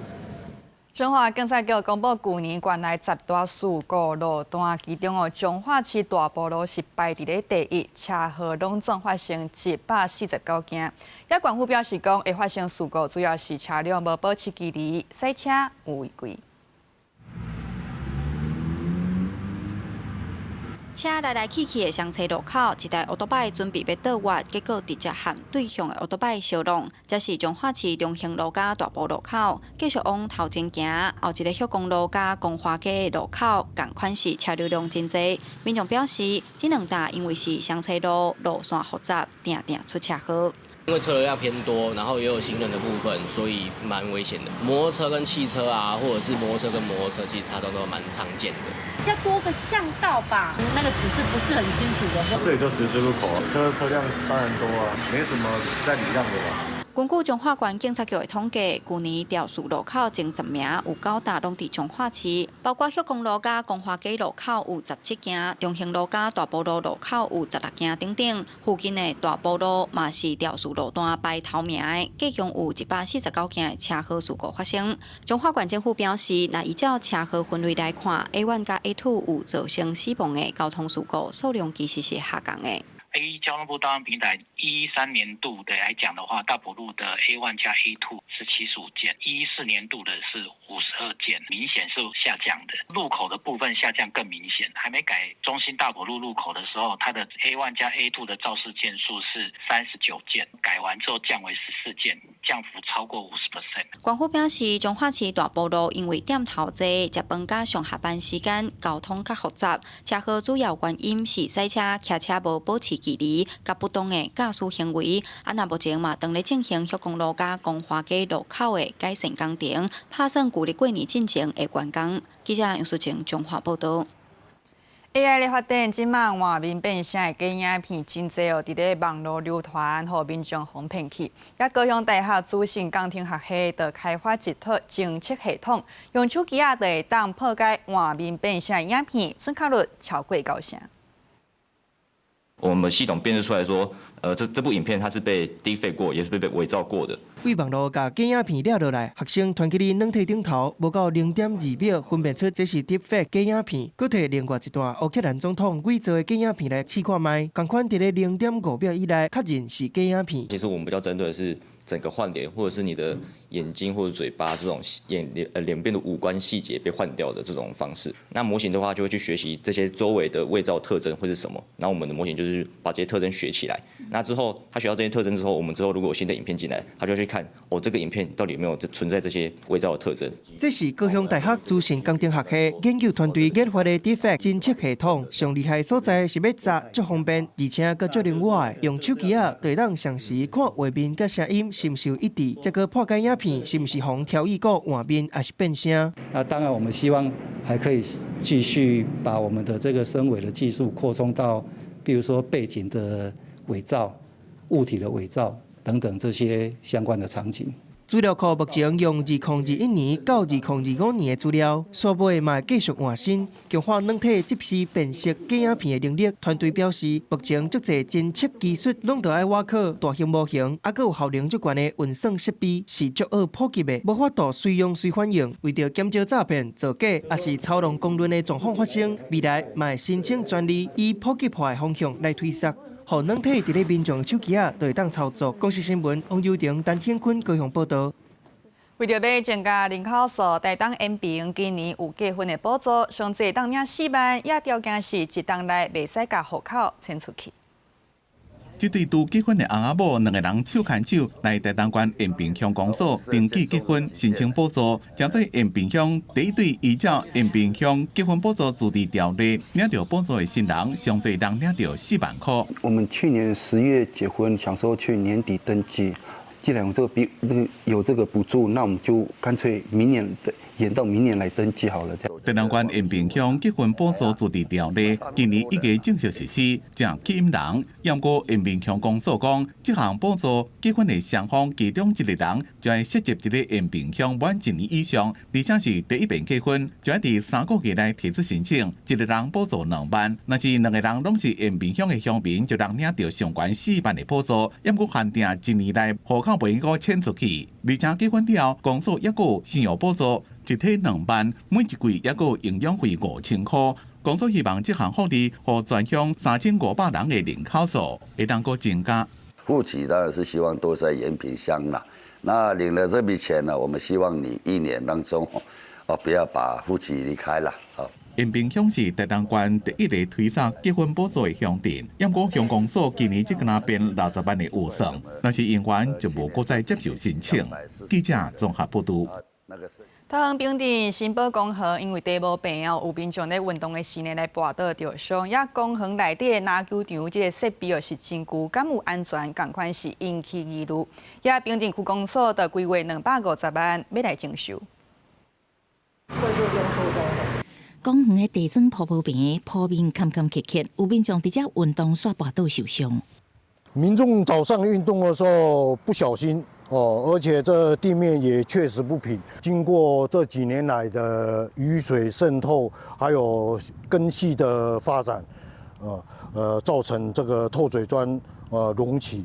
彰化警察局公布，舊年縣內10大事故路段，其中哦，彰化市大埔路是排佇咧第一，車禍攏總發生149件。也縣府表示講，會發生事故主要是車輛無保持距離、賽車有違規。車來來去去的雙車路口，一台歐多擺準備欲倒彎，結果直接和對向的歐多擺相撞。這是彰化市中興路佮大埔路口，繼續往頭前行，後一个歇公路佮光華街的路口，仝款是車流量真濟。民眾表示，這兩搭因為是雙車路，路線複雜，定定出車禍。因為車流量偏多，然後也有行人的部分，所以蠻危險的。摩托車跟汽車啊，或者是摩托車跟摩托車，其實擦撞都蠻常見的。比較多個巷道吧，那個指示不是很清楚的時候。這裡就十字路口，車輛當然多啊，沒什麼在禮讓的吧。根據彰化縣警察局的統計，舊年肇事路口前10名有9搭攏佇彰化市，包括歇公路佮光華街路口有17件，中興路佮大埔路路口有16件等等。附近的大埔路嘛是肇事路段排頭名的，計共有149件的車禍事故發生。彰化縣政府表示，若依照車禍分類來看，A1佮 A2 有造成死亡的交通事故數量其實是下降的。 A 交通部檔案平台13年度的來講的話，大埔路的 A1 加 A2 是75件，14年度的是52件，明顯是下降的。路口的部分下降更明顯，還沒改中心大埔路路口的時候，它的 A1 加 A2 的肇事件數是39件，改完之後降為14件，降幅超過50%。縣府表示，彰化市大埔路因為店頭濟，食飯佮上下班時間交通較複雜，車禍主要原因是賽車、騎車無保持距離佮不當的駕駛行為。啊，那目前嘛，當咧進行歇公路佮光華街路口的改善工程，拍算舊曆過年進前會完工。記者楊淑晴彰化報導。 AI 咧發展，這馬換面變聲的假影片真濟哦，佇咧網路流傳，予民眾予騙去。也高雄大學資訊工程學系就開發一套偵測系統，用手機仔就會當破解換面變聲的影片，準確率超過9成。我們系統辨識出來說，這部影片它是被 deepfake 過，也是被偽造過的。對網路共假影片掠落來，學生傳去你軟體頂頭，無到0.2秒分辨出這是 deepfake 假影片，閣提另外一段烏克蘭總統偽造的假影片來試看覓，仝款佇咧0.5秒以內確認是假影片。其實我們比較針對的是整個換臉，或者是你的眼睛或者嘴巴這種臉變的五官細節被換掉的這種方式。那模型的話就會去學習這些周圍的偽造特徵會是什麼，然後我們的模型就是把這些特徵學起來。那之後他學到這些特徵之後，我們之後如果有新的影片進來，他就去看哦，這個影片到底有沒有存在這些偽造的特徵。這是高雄大學資訊工程學系研究團隊研發的 deepfake 偵測系統，上厲害的所在是欲查足方便，而且閣足靈活的，用手機仔就會當同時看畫面佮聲音是毋是有一致，再閣破解影片是毋是予調譯過換面抑是變聲。那當然，我們希望還可以繼續把我們的這個深偽的技術擴充到，比如說背景的偽造、物體的偽造等等這些相關的場景。資料庫目前用2021年到2025年的資料，煞尾嘛會繼續換新，強化軟體即時辨識假影片的能力。團隊表示，目前足濟偵測技術攏著愛倚靠大型模型，猶閣有效能足懸的運算設備，是足好普及的，無法度隨用隨反應。為著減少詐騙、造假，抑是操弄公論的狀況發生，未來嘛會申請專利，以普及化的方向來推捒。予軟體佇咧民眾手機仔就會當操作。公視新聞王柔婷、陳顯坤高雄報導。為著欲增加人口數，台東延平今年有結婚的補助，上濟當領4萬，也條件是一冬內袂使共戶口遷出去。這對拄結婚的翁仔某，兩个人手牽手來台東縣延平鄉公所登記結婚，申請補助，成做延平鄉第一對依照延平鄉結婚補助自治條例領著補助的新人，上濟人領著4萬塊。我們去年10月結婚，想說去年底登記，既然有這個補助，那我們就乾脆明年延到明年來登記好了。台東縣延平鄉結婚補助自治條例今年已經正式實施，誠吸引人。毋過延平鄉公所講，這項補助結婚的雙方其中一個人就愛設籍佇咧延平鄉滿一年以上，而且是第一遍結婚，就愛佇3個月內提出申請，一個人補助2萬。若是兩個人攏是延平鄉的鄉民，就通領著上懸4萬的補助。毋過限定一年內戶口袂閣遷出去，而且結婚了後，公所猶閣有生育補助，一體2萬，每一季猶閣有營養費5000箍。公所希望這項福利，予全鄉3500人的人口數會當閣增加。戶籍當然是希望都在延平鄉啦。那領了這筆錢呢，我們希望你一年當中，哦，不要把戶籍離開了。延平鄉是台東縣第一个推捒結婚補助的鄉鎮，毋過鄉公所今年只敢若編60萬的預算，若是用完就無閣再接受申請。記者綜合報導。桃園平鎮新寶公園因為地無平哦，有民眾咧運動的時呢來跋倒著傷。也公園內底的籃球場這个設備哦是真舊，敢有安全？仝款是引起疑慮。也平鎮區公所就規劃250萬欲來整修。公園的地磚鋪無平，鋪面坎坎坷坷，有民眾佇遮運動煞跋倒受傷。民眾早上運動的時候不小心哦，而且這地面也確實不平。經過這幾年來的雨水滲透，還有根系的發展，造成這個透水磚隆起。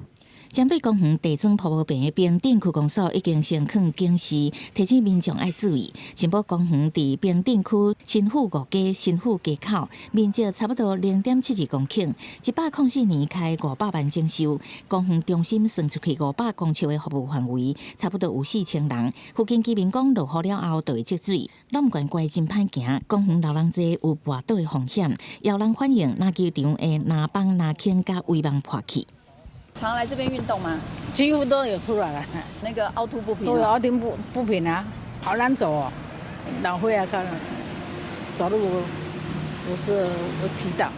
針對公園地磚鋪無平的平鎮區公所已經先囥警示，提醒民眾愛注意。新寶公園佇平鎮區新富五街新富街口，面積差不多0.72公頃，104年開500萬整修。公園中心算出去500公尺的服務範圍，差不多有4000人。附近居民講，落雨了後就會積水，攏毋管乖真歹行。公園老人濟有跋倒的風險，有人反映籃球場的籃板、籃筐佮圍網破去。常來這邊運動嗎？幾乎都有出來了。那個凹凸不平，對，凹凸不平啊，好難走哦。老歲仔看，走路不是會踢到，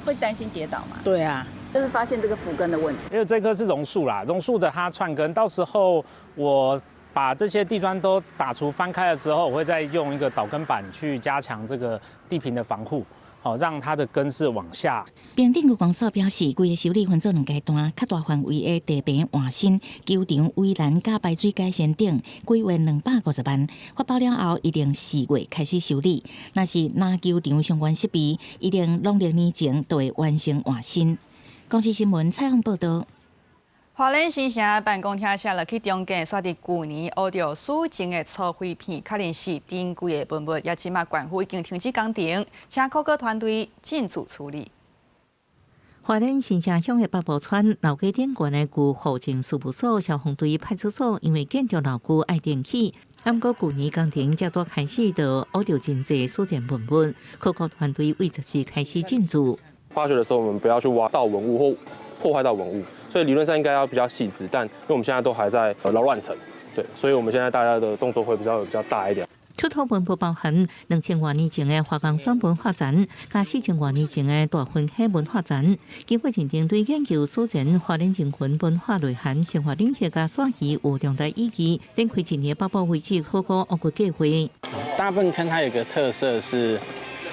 會擔心跌倒嗎？對啊，就是發現這個輔根的問題。因為這棵是榕樹啦，榕樹的它串根，到時候我把這些地磚都打除翻開的時候，我會再用一個導根板去加強這個地坪的防護。好，讓它的根是往下。平鎮區公所表示，規个修理分做兩階段，較大範圍的地坪換新、球場圍欄佮排水改善等，規劃250萬。發包了後，一定4月開始修理。若是籃球場相關設備，一定農曆年前就會完成換新。公視新聞採訪報導。花蓮新城辦公廳寫落去中間，煞佇舊年挖著史前的粗廢片，確認是珍貴的文物，也這馬縣府已經停止工程，請考古團隊進駐處理。花蓮新城鄉的北埔村老街頂懸的舊戶政事務所、消防隊、派出所，因為建築老舊愛重起，毋過舊年工程才拄開始，就挖著真濟史前文物，考古團隊為10時開始進駐。發掘的時候，我們不要去挖到文物或破壞到文物，所以理論上應該要比較細緻，但因為我們現在都還在擾亂層，對，所以我們現在大家的動作會比較大一點。出土文物包含2000外年前的花崗山文化層，佮4000外年前的大分溪文化層。經過認證，對研究史前花蓮人群文化內涵、生活領域佮徙移有重大意義。展開一年北埔遺址考古挖掘計劃。大坌坑它有個特色是，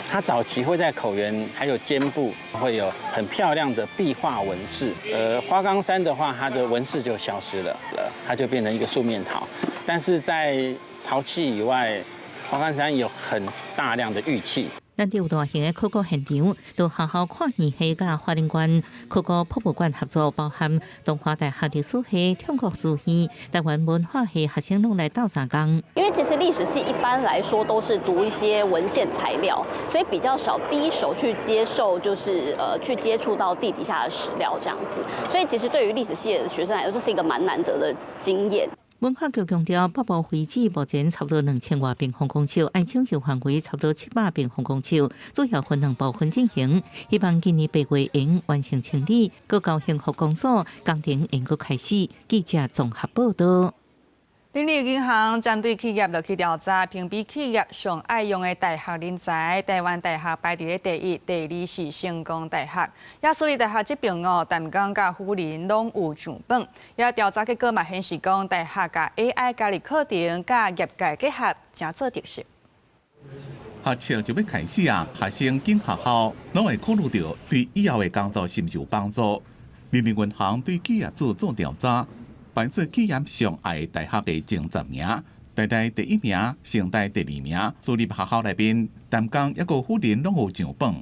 它早期會在口緣還有肩部會有很漂亮的壁畫紋飾。花崗山的話，它的紋飾就消失了，它就變成一個素面陶。但是在陶器以外，花崗山有很大量的玉器。難得有大型的考古現場，都學校跨院系佮花蓮縣考古博物館合作，包含東華大學歷史系、中國書院、台灣文化系學生攏來鬥相共。因為其實歷史系一般來說都是讀一些文獻材料，所以比較少第一手去接受，就是去接觸到地底下的史料這樣子。所以其實對於歷史系的學生來說，這是一個蠻難得的經驗。文化局強調，北埔遺址目前差不多2000外平方公尺，愛搶救範圍差不多700平方公尺，主要分兩部分進行。希望今年8月會完成清理，閣交幸福公所工程會閣開始。記者綜合報導。人力銀行針對企業落去調查，評比企業上愛用的大學人才，台灣大學排佇咧第一，第二是成功大學。也私立大學這邊哦，淡江佮輔仁攏有上榜。也調查結果嘛顯示講，大學共 AI 加入課程，佮業界結合，誠做特色。學測就欲開始啊！學生進學校，攏會考慮著對以後的工作是毋是有幫助。人力銀行對企業主做調查。排出企業上愛大學的前十名，台大第一名，成大第二名，私立學校內面，淡江抑閣輔仁攏有上榜。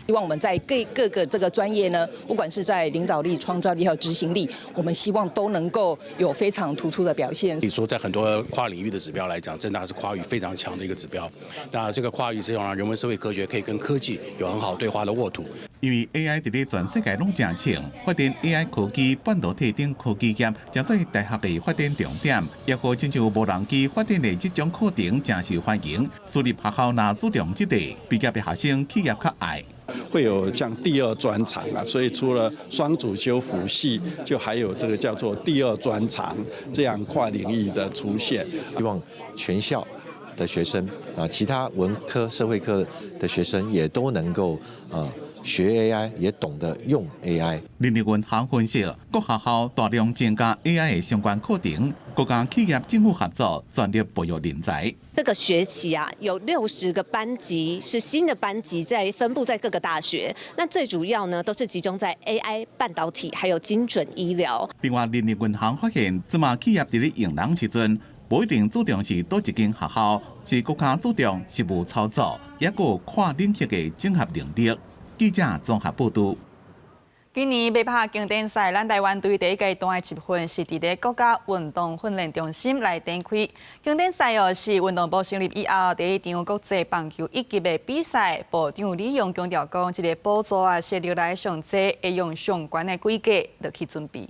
希望我們在各各個這個專業呢，不管是在領導力、創造力還有執行力，我們希望都能夠有非常突出的表現。你說在很多跨領域的指標來講，政大是跨域非常強的一個指標。那這個跨域是讓人文社會科學可以跟科技有很好對話的沃土。因為 AI 佇咧全世界攏誠衝，發展 AI 科技、半導體等科技業，成做大學的發展重點。抑閣親像無人機發展的這種課程誠受歡迎，私立學校若注重這個，畢業的學生企業較愛。會有像第二專長啊，所以除了雙主修輔系，就還有這個叫做第二專長這樣跨領域的出現。希望全校的學生啊，其他文科、社會科的學生也都能夠啊學 AI，也懂得用 AI。人力銀行分析，各學校大量增加 AI 的相關課程，閣佮企業政府合作，全力培育人才。這個學期啊，有60個班級是新的班級，在分布在各個大學。那最主要呢，都是集中在 AI、半導體，還有精準醫療。另外，人力銀行發現，這馬企業佇咧用人時陣，無一定注重是佗一間學校，是閣較注重實務操作，抑閣跨領域的整合能力。記者綜合報導。今年欲拍經典賽，咱台灣隊第一階段的集訓是佇咧國家運動訓練中心來展開。經典賽哦，是運動部成立以後第一場國際棒球一級的比賽。部長李勇強調講，這個補助啊是歷來上濟，會用上懸的規格落去準備。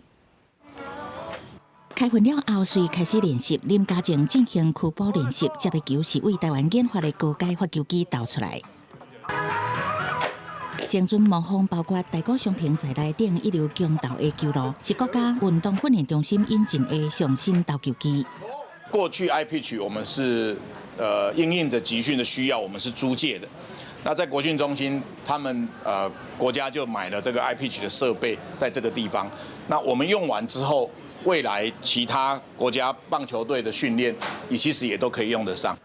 開訓了後，隨開始練習，林家正進行區步練習，接的球是為台灣研發的高階發球機投出來。精準模仿包括大谷翔平在內等一流強投的球路，是國家運動訓練中心引進的上新投球機。過去 iPitch 我們是因應著集訓的需要，我們是租借的。那在國訓中心，他們國家就買了這個 iPitch 的設備，在這個地方。那我們用完之後，未來其他國家棒球隊的訓練，你其實也都可以用得上。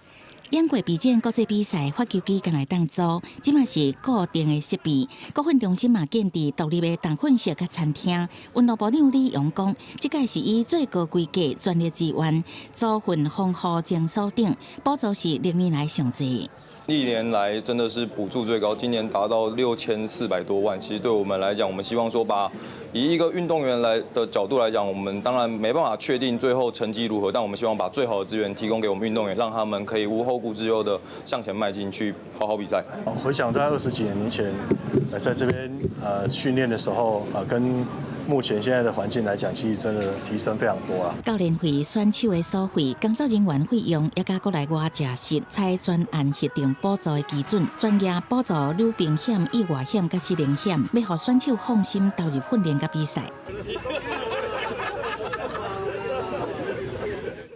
兩過備戰國際比賽，發球機敢會當租，這馬是固定的設備。國訓中心嘛建置獨立的重訓室佮餐廳。運動部長李勇講，這屆是以最高規格全力支援，組訓防護證書等，補助是歷年來上濟。歷年來真的是補助最高，今年達到6400多萬。其實對我們來講，我們希望說把以一個運動員來的角度來講，我們當然沒辦法確定最後成績如何，但我們希望把最好的資源提供給我們運動員，讓他們可以無後顧之憂的向前邁進，去好好比賽。回想在20幾年前，在這邊訓練的時候，跟目前現在的環境來講，其實真的提升非常多啊。教練費、選手的所費、工作人員費用，也佮國內外食食，採專案核定補助的基準，專業補助旅兵險、意外險佮失能險，欲予選手放心投入訓練佮比賽。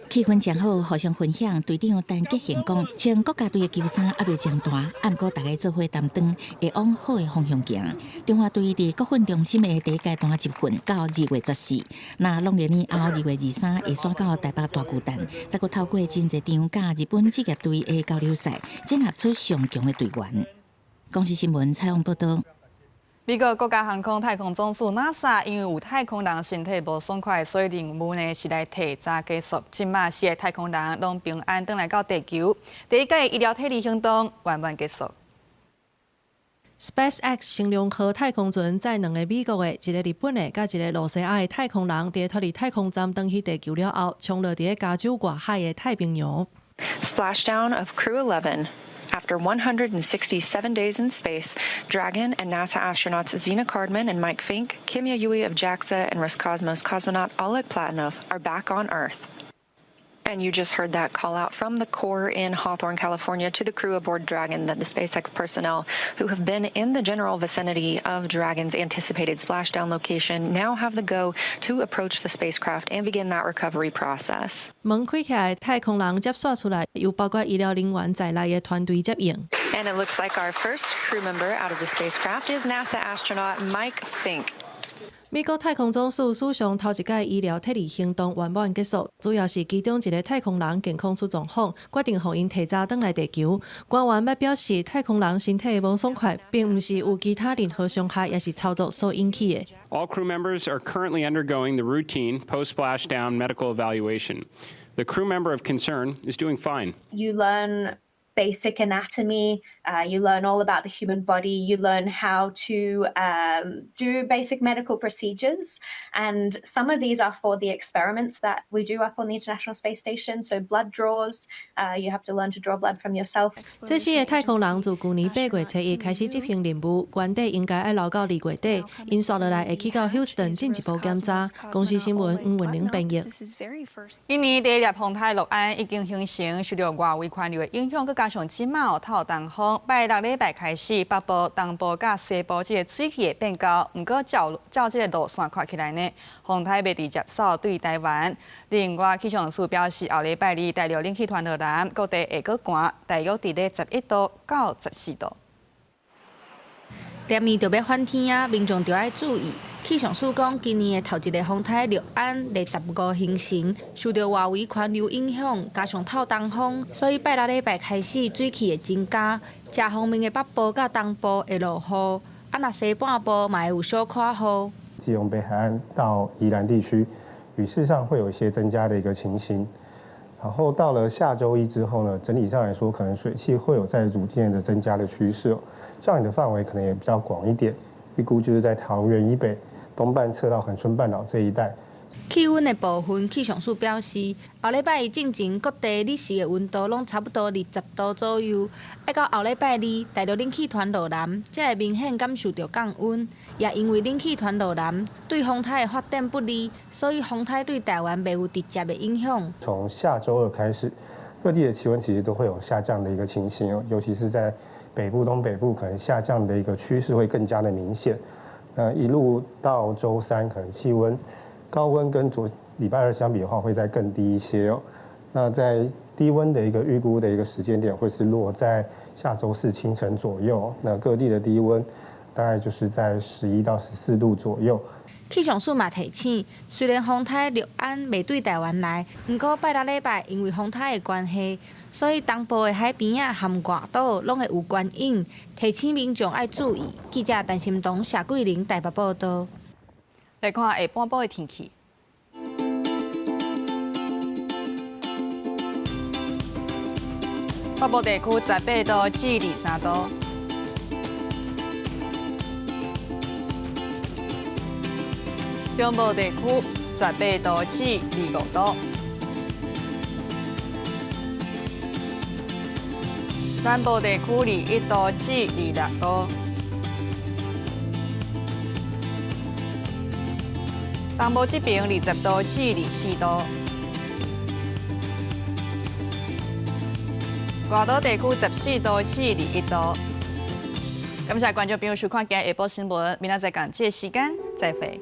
氣氛誠好，互相分享。隊長陳傑賢講，穿國家隊的球衫壓力誠大，毋過大家做伙擔當，會往好的方向行。中華隊佇國訓中心的第一階段集訓到2月14，那農曆年後2月23會徙到台北大巨蛋，再閣透過真濟場佮日本職業隊的交流賽，整合出上強的隊員。公視新聞採訪報導。美國國家航空太空總署 NASA 因為有太空人身體無爽快，所以任務呢是來提早結束。這馬四个太空人攏平安轉來到地球，第一屆醫療撤離行動圓滿結束。 SpaceX 星龍號太空船載兩个美國的、一个日本的，佮一个露西亞的太空人，佇脫離太空站轉去地球了後，衝落佇咧加州外海的太平洋。 Splashdown of Crew 11. After 167 days in space, Dragon and NASA astronauts Zena Cardman and Mike Fincke, Kimiya Yui of JAXA, and Roscosmos cosmonaut Oleg Platonov are back on Earth. And you just heard that call out from the Corps in Hawthorne, California, to the crew aboard Dragon that the SpaceX personnel who have been in the general vicinity of Dragon's anticipated splashdown location now have the go to approach the spacecraft and begin that recovery process. 門開起來，太空人接紲出來，由包括醫療人員在內的團隊接應。 And it looks like our first crew member out of the spacecraft is NASA astronaut Mike Fincke. 美國太空總署史上頭一擺醫療撤離行動圓滿結束，主要是其中一个太空人健康出狀況，決定予𪜶提早轉來地球。官員捌表示，太空人身體無爽快，並毋是有其他任何傷害，抑是操作所引起的。 All crew members are currently undergoing the routine post-splashdown medical evaluation. The crew member of concern is doing fine. You learn basic anatomy, you learn all about the human body, you learn how to do basic medical procedures. And some of these are for the experiments that we do up on the International Space Station. So blood draws, you have to learn to draw blood from yourself. 這四个太空人自舊年8月初一開始執行任務，原底應該愛留到2月底，𪜶紲落來會去到休斯頓進一步檢查。公視新聞黃文玲編譯。今年第一粒風颱樂安已經形成，受著外圍環流的影響，閣加上這馬透東風，拜六禮拜開始，北部、東部佮西部這个水汽會變高。毋過照照這个路線看起來呢，風颱袂直接掃對台灣。另外，氣象署表示，後禮拜二大陸冷氣團落來，各地會閣寒，大約佇咧11度到14度。踮伊就欲反天啊，民眾就愛注意。氣象署講，今年的頭一个風颱樂安25形成，受著外圍環流影響，加上透東風，所以拜六禮拜開始水汽會增加。遮方面的北部佮東部會落雨，啊，若西半部嘛會有小可雨。基隆北海岸到宜蘭地區，雨勢上會有一些增加的一個情形。然後到了下週一之後呢，整體上來說，可能水汽會有在逐漸的增加的趨勢，降雨的範圍可能也比較廣一點，預估就是在桃園以北。東半側到恆春半島這一帶。氣溫的部分，氣象署表示，後禮拜一進前各地日時的溫度攏差不多20度左右。愛到後禮拜二，大陸冷氣團落南，才會明顯感受著降溫。也因為冷氣團落南，對風颱的發展不利，所以風颱對台灣袂有直接的影響。從下週二開始，各地的氣溫其實都會有下降的一個情形，尤其是在北部、東北部，可能下降的一個趨勢會更加的明顯。一路到週三，可能氣溫高溫跟昨禮拜二相比的話，會再更低一些哦。那在低溫的一個預估的一個時間點，會是落在下週四清晨左右。那各地的低溫大概就是在11到14度左右。氣象署嘛提醒，雖然風颱樂安袂對台灣來，毋過拜六禮拜因為風颱的關係，所以東部的海邊仔和外島攏會有懸湧，提醒民眾愛注意。記者陳心彤、謝桂玲台北報導。來看下半晡的天氣。北部地區18度至23度。中部地區18度至25度，南部地區21度至26度，東部這邊20度至24度，外島地區14度至21度。感謝觀眾朋友收看今日下晡新聞，明仔載仝這个時間再會。